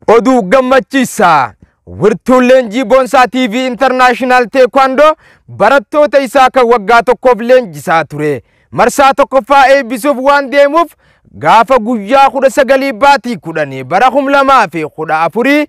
Oduu gammachiisaa. Wirtuun leenjii Boonsaa TV International Teekwaandoo barattoota isaa kan waggaa tokkoof leenjisaa ture. Marsaa tokkoffaa eebbisuuf waan deemuuf gaafa guyyaa 19 baatii 10 bara 2014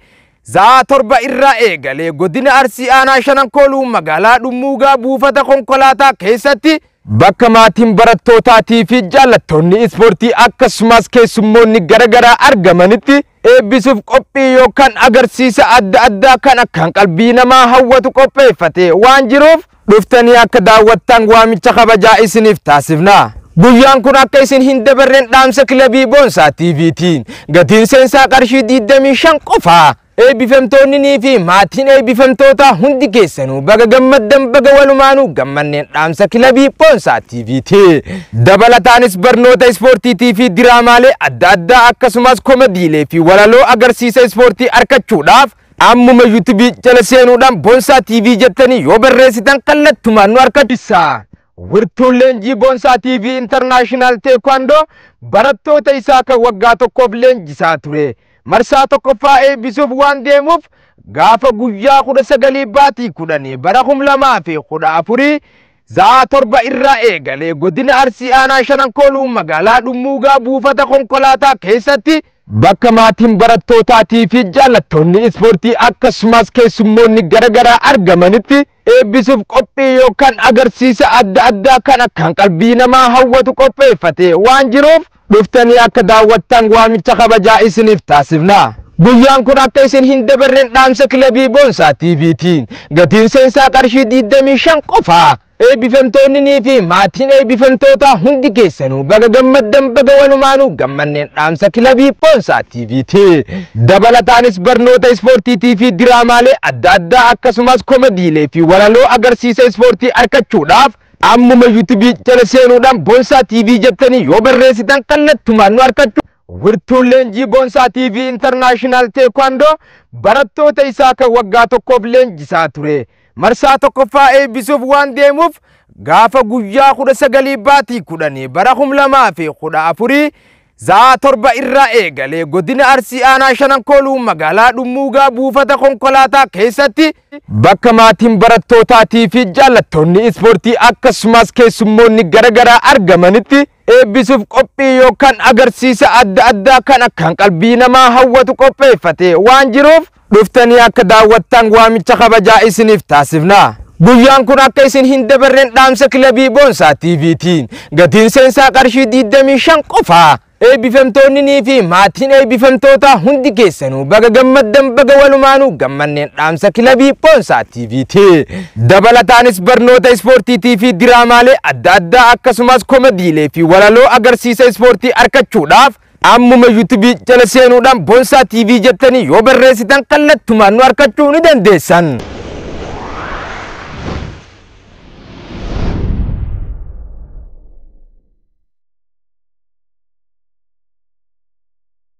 sa'a 7 irraa eegalee godina Arsii aanaa Shanan Kooluu magaalaa Dhummuugaa buufata konkolaataa keessatti bakka maatiin barattootaatii fi jaallattoonni ispoortii akkasumas keessummoonni garaagaraa argamanitti eebbisuuf qophii yookaan agarsiisa adda addaa kan akkaan qalbii namaa hawwatu qopheeffate waan jiruuf dhuftanii akka daawwattan waamicha kabajaa isiniif taasifna. Guyyaan kun akka isin hin dabarreen dhaamsa kilabii Boonsaa TVtiin. Gatiin seensaa qarshii 25 qofa. Eebbifamtoonni fi maatiin eebbifamtoota hundi keessanuu baga gammaddan, baga walumaanuu gammanneen dhaamsa kilabii Boonsaa TVti. Dabalataanis barnoota ispoortiitii fi diraamaalee adda addaa akkasumas komediilee fi walaloo agarsiisa ispoortii argachuudhaaf ammuma yuutuubii jala seenuudhaan Boonsaa TV jettanii yoo barreessitan kallattumaan nu argattu. Wirtuun leenjii Boonsaa TV International Teekwaandoo barattoota isaa kan waggaa tokkoof leenjisaa ture. Marsaa tokkoffaa eebbisuuf waan deemuuf gaafa guyyaa 19 baatii 10 bara 2014 sa'a 7 irraa eegalee godina Arsii aanaa Shanan Kooluu magaalaa Dhummuugaa buufata konkolaataa keessatti bakka maatiin barattootaatii fi jaallattoonni ispoortii akkasumas keessummoonni garaagaraa argamanitti eebbisuuf qophii yookaan agarsiisa adda addaa kan akkaan qalbii namaa hawwatu qopheeffate waan jiruuf dhuftanii akka daawwattan waamicha kabajaa isiniif taasifna. Guyyaan kun akka isin hin dabarreen dhaamsa kilabii Boonsaa TVtiin. Gatiin seensaa qarshii 25 qofa. Eebbifamtoonni fi maatiin eebbifamtoota hundi keessanuu baga gammaddan, baga walumaanuu gammanneen dhaamsa kilabii Boonsaa TVti. Dabalataanis barnoota ispoortiitii fi diraamaalee adda addaa akkasumas komediilee fi walaloo agarsiisa ispoortii argachuudhaaf ammuma yuutuubii jala seenuudhaan Boonsaa TV jettanii yoo barreessitan kallattumaan nu argachuu. Wirtuun leenjii Boonsaa TV International Teekwaandoo barattoota isaa kan waggaa tokkoof leenjisaa ture. Marsaa tokkoffaa eebbisuuf waan deemuuf gaafa guyyaa 19 baatii 10 bara 2014 sa'a 7 irraa eegalee godina Arsii aanaa Shanan Kooluu magaalaa Dhummuugaa buufata konkolaataa keessatti bakka maatiin barattootaatii fi jaallattoonni ispoortii akkasumas keessummoonni garaagaraa argamanitti eebbisuuf qophii yookaan agarsiisa adda addaa kan akkaan qalbii namaa hawwatu qopheeffate waan jiruuf dhuftanii akka daawwattan waamicha kabajaa isiniif taasifna. Guyyaan kun akka isin hin dabarreen dhaamsa kilabii Boonsaa TVtiin. Gatiin seensaa qarshii 25 qofa. Eebbifamtoonni fi maatiin eebbifamtoota hundi keessanuu baga gammaddan, baga walumaanuu gammanneen dhaamsa kilabii Boonsaa TVti. Dabalataanis barnoota ispoortiitii fi diraamaalee adda addaa akkasumas komediilee fi walaloo agarsiisa ispoortii argachuudhaaf ammuma yuutuubii jala seenuudhaan Boonsaa TV jettanii yoo barreessitan kallattumaan nu argachuu ni dandeessan.